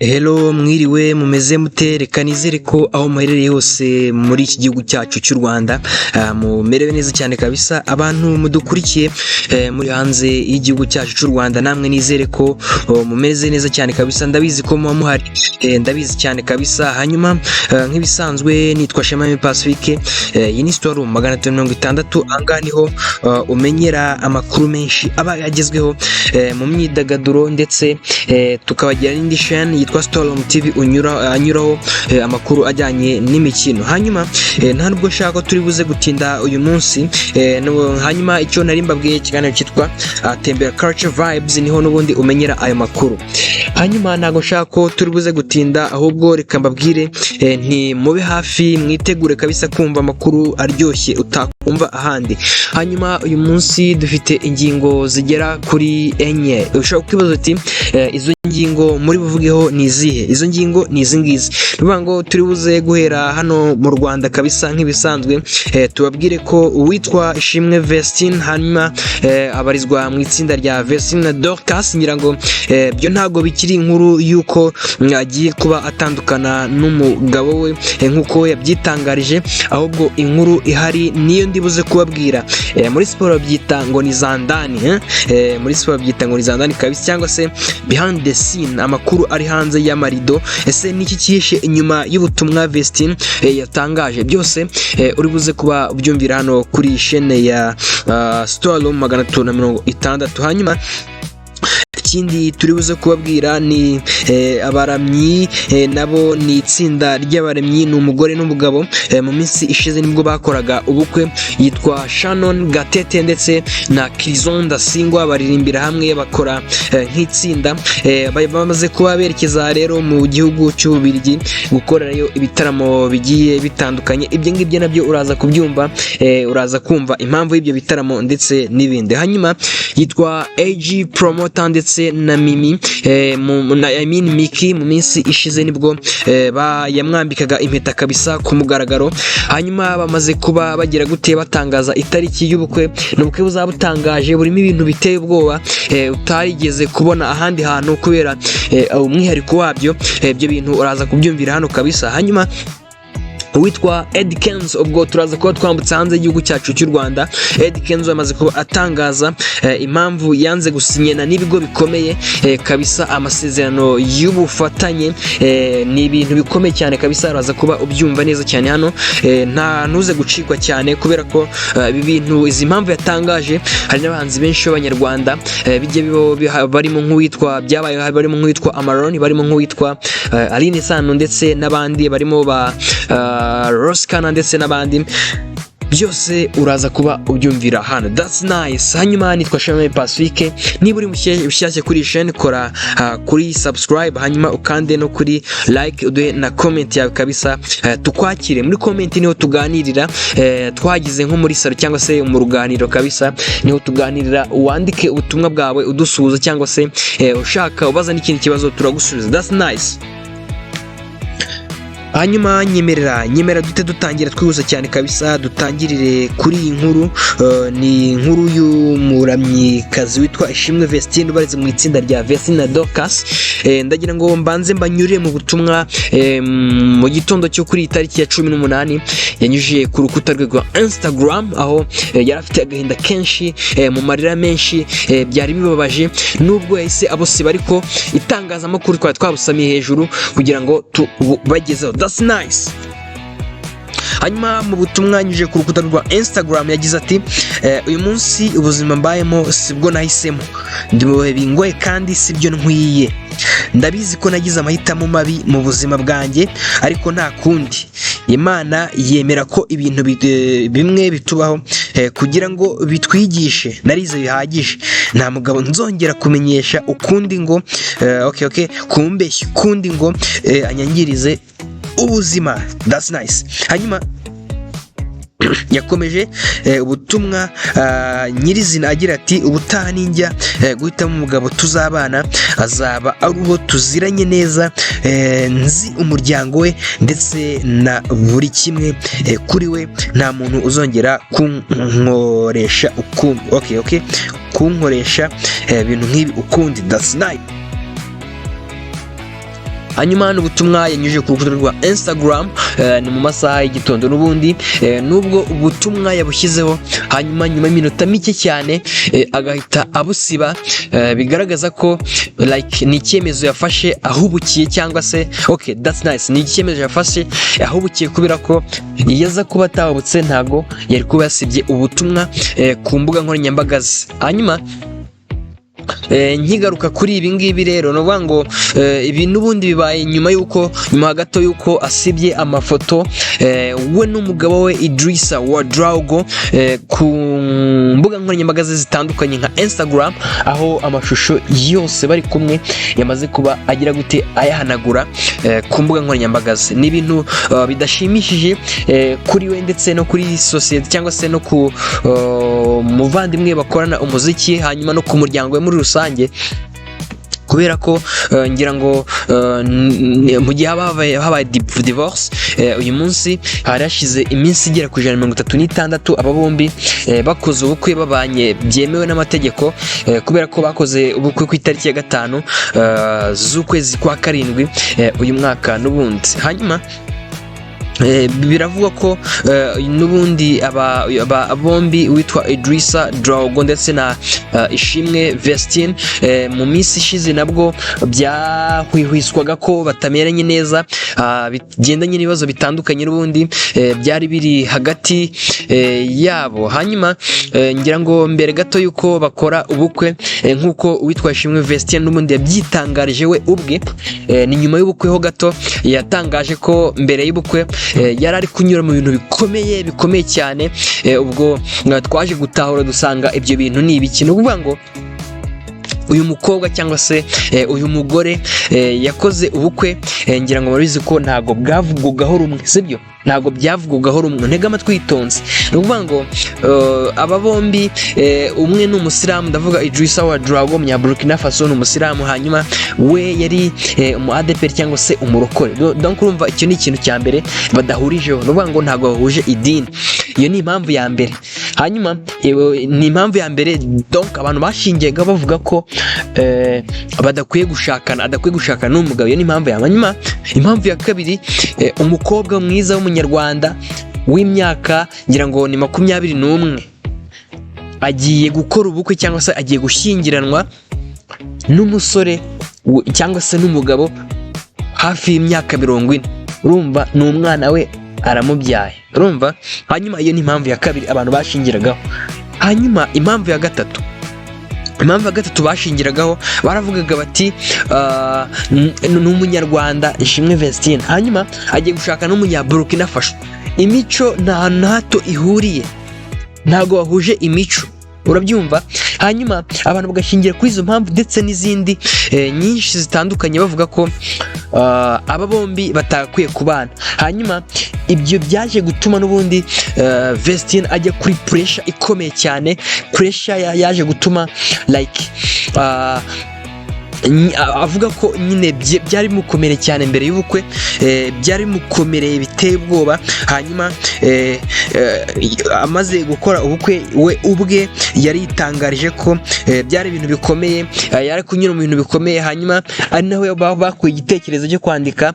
Hello, mwiriwe, mumeze mute? Reka nizere ko aho muherereye hose muri iki gihugu cyacu cy'u Rwanda mumerewe neza cyane kabisa. Abantu mudukurikiye muri hanze y'igihugu cyacu cy'u Rwanda, namwe nizere ko mumeze neza cyane kabisa. Ndabizi ko muba muhari, ndabizi cyane kabisa. Hanyuma nk'ibisanzwe nitwa Shema Pacifique, iyi ni Story 360. Ahangaha niho umenyera amakuru menshi aba yagezweho mu myidagaduro, ndetse tukabagira n'indi chaîne yitwa Storm TV unyura anyuraho amakuru ajyanye n'imikino. Hanyuma nta nubwo nshaka ko turi buze gutinda uyu munsi. Hanyuma icyo nari mbabwiye, ikiganiro cyitwa Tembera Culture Vibes, niho n'ubundi umenyera ayo makuru. Hanyuma ntabwo nshaka ko turi buze gutinda, ahubwo reka mbabwire nti mube hafi, mwitegure kabisa kumva amakuru aryoshye utakumva ahandi. Hanyuma uyu munsi dufite ingingo zigera kuri enye. Ushobora kwibaza uti izo ngingo muri buvugeho ni izihe? Izo ngingo ni izi ngizi. Ni ukuvuga ngo turi buze guhera hano mu Rwanda kabisa nk'ibisanzwe, tubabwire ko uwitwa Ishimwe Vestine, hanyuma abarizwa mu itsinda rya Vestine na Dorcas, ngira ngo byo ntabwo bikiri inkuru y'uko agiye kuba atandukana n'umugabo we nk'uko yabyitangarije, ahubwo inkuru ihari niyo ndibuze kubabwira. Muri siporo babyita ngo ni zandani, eh? Muri siporo babyita ngo ni zandani kabisa, cyangwa se behind the scene, amakuru ari hanze y'amarido. Ese niki cyihishe inyuma y'ubutumwa Vestine yatangaje? Byose uri buze kuba ubyumvira hano kuri chaîne ya Story 360. Hanyuma ikindi turi buze kubabwira ni abaramyi, nabo ni itsinda ry'abaramyi, ni umugore n'umugabo. Mu minsi ishize nibwo bakoraga ubukwe, yitwa Shannon Gatete ndetse na Kizon Ndasingwa, baririmbira hamwe, bakora nk'itsinda. Bamaze kuba berekeza rero mu gihugu cy'Ububiligi gukorerayo ibitaramo bigiye bitandukanye. Ibyo ngibyo nabyo uraza kubyumva, uraza kumva impamvu y'ibyo bitaramo ndetse n'ibindi. Hanyuma yitwa AG Promoter ndetse na Mimi, na I mean Miki, mu minsi ishize nibwo yamwambikaga impeta kabisa ku mugaragaro. Hanyuma bamaze kuba bagira gute, batangaza itariki y'ubukwe. Ni ubukwe buzaba butangaje, burimo ibintu biteye ubwoba utarigeze kubona ahandi hantu kubera umwihariko wabyo. Ibyo bintu uraza kubyumvira hano kabisa. Hanyuma uwitwa Eddy Kenzo, ubwo turaza kuba twambutse hanze y'igihugu cyacu cy'u Rwanda. Eddy Kenzo amaze kuba atangaza impamvu yanze gusinyana n'ibigo bikomeye kabisa amasezerano y'ubufatanye. Ni ibintu bikomeye cyane kabisa, uraza kuba ubyumva neza cyane hano. Nta ntuze gucikwa cyane kubera ko ibi bintu, izi mpamvu yatangaje, hari n'abahanzi benshi b'Abanyarwanda bijya barimo nk'uwitwa byabaye, barimo nk'uwitwa Amaron, barimo nk'uwitwa Aline Sano ndetse n'abandi barimo ba Roskana ndetse n'abandi. Byose uraza kuba ubyumvira hano. That's nice. Hanyuma nitwa Shema Pacifique. Niba uri mushyashya kuri iyi chaîne, kora kuri subscribe, hanyuma ukande no kuri like, uduhe na comment yawe kabisa, tukwakire muri comment, niho tuganirira. Twagize nko muri salo cyangwa se mu ruganiriro kabisa, niho tuganirira. Wandike ubutumwa bwawe udusuhuza cyangwa se ushaka ubaza n'ikindi kibazo, turagusubiza. That's nice. Hanyuma nyemerera dute dutangira twihuse cyane kabisa, dutangirire kuri iyi nkuru. Ni inkuru y'umuramyikazi witwa Ishimwe Vestine ubarizwa mu itsinda rya Vestine na Dorcas. Ndagira ngo mbanze mbanyurire mu butumwa mu gitondo cyo kuri iyi tariki ya 18 yanyujije ku rukuta rwe rwa Instagram, aho yari afite agahinda kenshi, mu marira menshi, byari bibabaje nubwo yahise abusiba, ariko itangazamakuru twari twabusamiye hejuru kugira ngo tubagezeho. That's nice. Hanyuma mu butumwa yanyujije ku rukuta rwa Instagram yagize ati: "Uyu munsi ubuzima mbayemo sibwo nahisemo, ndi mu bihe bingoye kandi sibyo nkwiye. Ndabizi ko nagize amahitamo mabi mu buzima bwanjye, ariko nta kundi. Imana yemera ko ibintu bimwe bitubaho kugira ngo bitwigishe. Narize bihagije, nta mugabo nzongera kumenyesha ukundi ngo okay, kumbeshya ukundi ngo anyangirize ubuzima." That's nice. Hanyuma yakomeje ubutumwa nyirizina agira ati: "Ubutaha ninjya guhitamo umugabo tuzabana, azaba ari uwo tuziranye neza, nzi umuryango we ndetse na buri kimwe kuri we. Nta muntu uzongera kunkoresha ukundi, okay, kunkoresha ibintu nk'ibi ukundi." That's nice. Hanyuma hano ubutumwa yanyujije ku rukuta rwa Instagram, ni mu masaha y'igitondo n'ubundi, nubwo ubutumwa yabushyizeho, hanyuma nyuma y'iminota mike cyane agahita abusiba, bigaragaza ko like ni icyemezo yafashe ahubukiye, cyangwa se okay, that's nice, ni icyemezo yafashe ahubukiye, kubera ko iyo aza kuba atahubutse ntago yari kuba yasibye ubutumwa ku mbuga nkoranyambaga ze. Hanyuma nkigaruka kuri ibi ngibi rero, ni ukuvuga ngo ibi n'ubundi bibaye nyuma y'uko, nyuma gato y'uko asibye amafoto we n'umugabo we Idrissa Ouedraogo ku mbuga nkoranyambaga ze zitandukanye nka Instagram, aho amashusho yose bari kumwe yamaze kuba agira gute, ayahanagura ku mbuga nkoranyambaga ze. Ni ibintu bidashimishije kuri we ndetse no kuri sosiyete, cyangwa se no ku muvandimwe bakorana umuziki, hanyuma no ku muryango we muri rusange, kubera ko ngira ngo mu gihe haba habaye divorce, uyu munsi hari hashize iminsi igera ku 136 aba bombi bakoze ubukwe, babanye byemewe n'amategeko, kubera ko bakoze ubukwe ku itariki ya 5 z'ukwezi kwa 7 uyu mwaka n'ubundi. Hanyuma biravugwa ko n'ubundi aba bombi, witwa Idrissa Ouedraogo ndetse na Ishimwe Vestine, mu minsi ishize nabwo byahwihwiswaga ko batameranye neza, bigendanye n'ibibazo bitandukanye n'ubundi byari biri hagati yabo. Hanyuma ngira ngo mbere gato y'uko bakora ubukwe, nk'uko uwitwa Ishimwe Vestine n'ubundi yabyitangarije we ubwe, ni nyuma y'ubukwe ho gato yatangaje ko mbere y'ubukwe yari ari kunyura mu bintu bikomeye, bikomeye cyane. Ubwo twaje gutahura dusanga ibyo bintu ni ibiki? Ni ukuvuga ngo uyu mukobwa cyangwa se uyu mugore yakoze ubukwe, ngira ngo murabizi ko ntabwo bwavugwagaho rumwe, sibyo? Ntabwo byavugwagaho rumwe. Ntega amatwi witonze. Ni ukuvuga ngo aba bombi, umwe ni umusilamu, ndavuga Idrissa Ouedraogo, Burkina Faso, ni umusilamu, hanyuma we yari umu ADEPR cyangwa se umurokore. Donc urumva icyo ni ikintu cya mbere badahurijeho, ni ukuvuga ngo ntabwo bahuje idini. Iyo ni impamvu ya mbere. Hanyuma ni impamvu ya mbere donc abantu bashingiyeho bavuga ko badakwiye gushakana, adakwiye gushakana n'umugabo. Iyo ni impamvu ya hanyuma. Impamvu ya kabiri, umukobwa mwiza w'umunyarwanda w'imyaka ngira ngo ni 21 agiye gukora ubukwe cyangwa se agiye gushyingiranwa n'umusore cyangwa se n'umugabo hafi y'imyaka 40. Urumva ni umwana we aramubyaye, urumva? Hanyuma iyo ni impamvu ya kabiri abantu bashingiragaho. Hanyuma impamvu ya gatatu bashingiragaho, baravugaga bati ni umunyarwanda Ishimwe Vestine, hanyuma agiye gushaka n'umunyaburukina Faso, imico nta hantu na hato ihuriye, ntabwo bahuje imico, urabyumva? Hanyuma abantu bagashingira kuri izo mpamvu ndetse n'izindi nyinshi zitandukanye, bavuga ko aba bombi batakwiye kubana. Hanyuma ibyo byaje gutuma n'ubundi Vestine ajya kuri pressure ikomeye cyane, pressure yaje gutuma like avuga ko nyine byari bimukomereye cyane mbere y'ubukwe, byari bimukomereye biteye ubwoba. Hanyuma amaze gukora ubukwe, we ubwe yaritangarije ko byari ibintu bikomeye, yari kunyura mu bintu bikomeye. Hanyuma ari naho bakuye igitekerezo cyo kwandika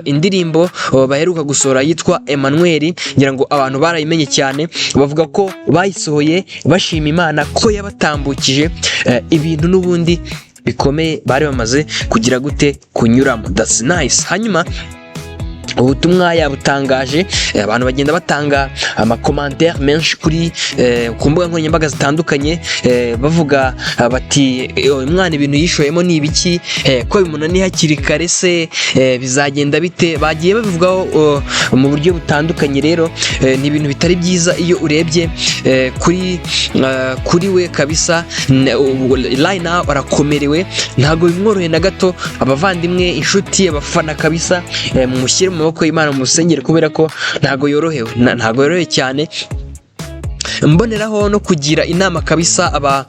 indirimbo baheruka gusohora yitwa Emmanuel. Ngira ngo abantu barayimenye cyane, bavuga ko bayisohoye bashima Imana ko yabatambukije ibintu n'ubundi bikomeye bari bamaze kugira gute, kunyuramo. That's nice. Hanyuma ubutumwa yabutangaje, abantu bagenda batanga amacommentaires menshi kuri ku mbuga nkoranyambaga zitandukanye, bavuga bati "Uyu mwana ibintu yishoyemo ni ibiki? Ko bimunaniye hakiri kare se bizagenda bite?" Bagiye babivugaho mu buryo butandukanye. Rero ni ibintu bitari byiza iyo urebye kuri we kabisa. Right now arakomerewe, ntabwo bimworoheye na gato. Abavandimwe, inshuti, abafana kabisa, mumushyire mu maboko y'Imana, mu musengere, kubera ko ntabwo yorohewe, ntabwo yorohewe cyane. Mboneraho no kugira inama kabisa aba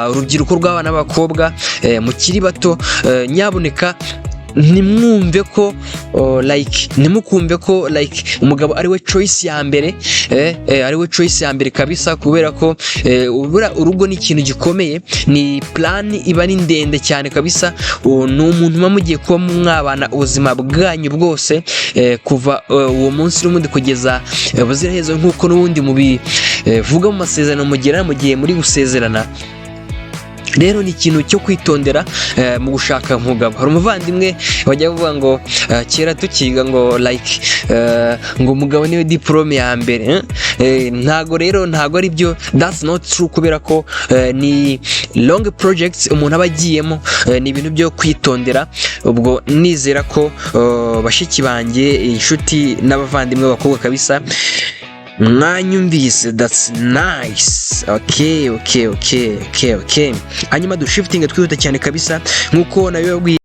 urubyiruko rw'abana b'abakobwa mukiri bato, nyabuneka ntimwumve ko like, ntimukumve ko like umugabo ari we choice ya mbere, ari we choice ya mbere kabisa, kubera ko urugo ni ikintu gikomeye, ni plan iba ari ndende cyane kabisa. Ni umuntu muba mugiye kuba mwabana ubuzima bwanyu bwose, kuva uwo munsi n'ubundi kugeza ubuziraherezo, nk'uko n'ubundi mubivuga mu masezerano mugirana mu gihe muri gusezerana. Rero ni ikintu cyo kwitondera mu gushaka umugabo. Hari umuvandimwe bajya bavuga ngo kera tukiga ngo like ngo umugabo niwe diplôme ya mbere, eh? Ntago rero, ntago ari byo, that's not true, kubera ko ni long projects umuntu aba agiyemo, ni ibintu byo kwitondera. Ubwo nizera ko bashiki banjye, inshuti n'abavandimwe b'abakobwa kabisa mwanyumvise. That's nice. Okay. Hanyuma dushiftinge twihuta cyane kabisa nk'uko nabibabwiye.